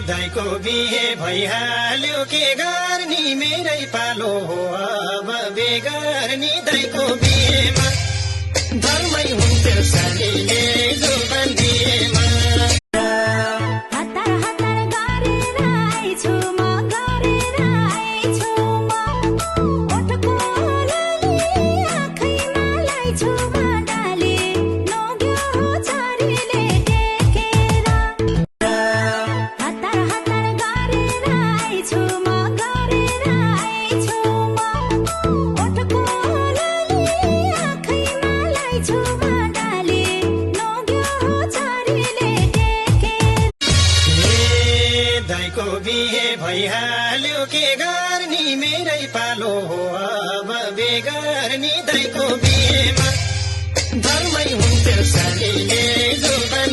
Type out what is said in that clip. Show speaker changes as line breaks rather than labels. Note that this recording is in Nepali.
दाइको बिहे भइहाल्यो के गर्ने मेरै पालो हो अब बेगर्नी दाइको बिहेमा धर्मै हुन्थ्यो सालीले जोबन दिएमा
हतार हतार गरेर आइछु म गरेर आइछु म ओठको लाली आँखैमा लाइछु म डाली नग्यो छरीले टेकेर हतार हतार गरेर आइछु म गरेर आइछु म ओठको लाली आँखैमा लाइछु म डाली नग्यो छरीले टेकेर
दाइको बिहे भइहाल्यो के गर्ने मेरै पालो हो अब बेगर्नी दाइको बिहेमा धर्मै हुन्थ्यो सालीले जोबन